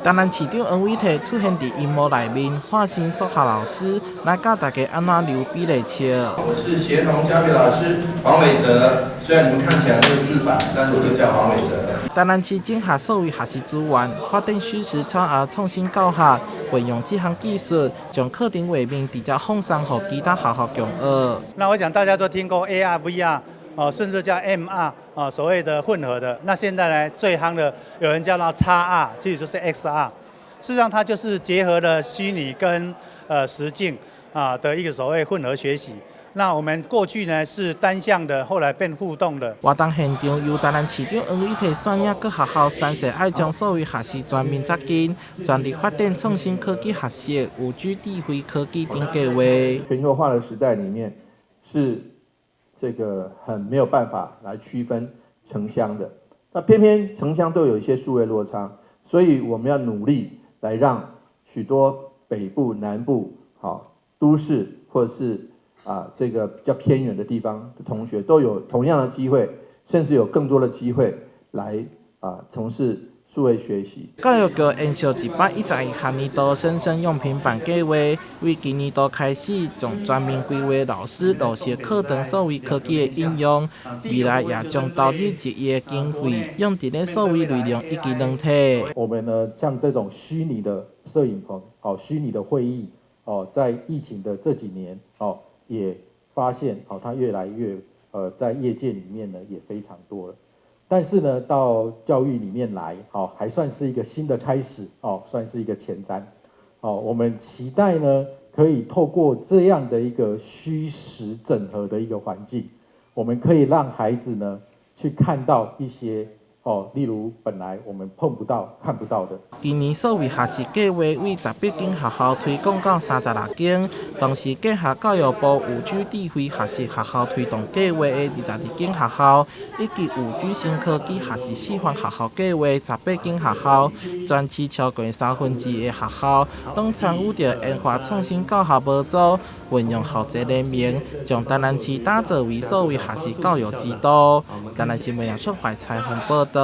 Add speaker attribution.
Speaker 1: 台南市長黃偉哲出現佇螢幕內面，化身數學老師來教大家按怎溜比例尺。
Speaker 2: 我是協同教學老師黃偉哲，雖然你們看起來這個字反，但是我就叫黃偉哲。
Speaker 1: 台南市整合數位學習資源，發展虛實差額創新教學，運用這項技術，將課程畫面直接放送予其他學校共學。
Speaker 3: 那我想大家都聽過 AR、VR，哦，甚至叫 MR，啊，所謂的混合的。那現在呢，最夯的有人叫它 XR，其實就是 XR。事實上，它就是結合了虛擬跟實境啊的一個所謂混合學習。那我們過去呢是單向的，後來變互動的。
Speaker 1: 活動現場由台南市長黃偉哲率領各學校宣誓愛將數位學習全面扎根，全力發展創新科技學習、5G 智慧科技等計劃。
Speaker 2: 全球化的時代裡面是這個很沒有辦法來區分城鄉的，那偏偏城鄉都有一些數位落差，所以我們要努力來讓許多北部、南部、好都市或者是啊這個比較偏遠的地方的同學都有同樣的機會，甚至有更多的機會來啊從事數位學習。
Speaker 1: 教育局延續111學年度生生用平板計劃，為今年度開始，從全面規劃老師落實課堂數位科技的應用，未來也將投入1億的經費，用佇咧數位內容以及軟體。
Speaker 4: 我們呢，像這種虛擬的攝影棚，哦，虛擬的會議，哦，在疫情的這幾年，哦，也發現，哦，它越來越，在業界裡面呢，也非常多了。但是呢，到教育裡面來，哦，還算是一個新的開始，哦，算是一個前瞻，哦，我們期待呢，可以透過這樣的一個虛實整合的一個環境，我們可以讓孩子呢，去看到一些，哦，例如本來我們碰不到、看不到的。
Speaker 1: 今年數位學習計劃為18間學校推廣到36間，同時結合教育部5G 智慧學習學校推動計劃的22間學校，以及5G 新科技學習示範學校計劃18間學校，全市超過2/3的學校攏參與著研發創新教學模組，運用校際聯盟，將台南市打造為數位學習教育之都。台南新聞楊淑懷採訪報導。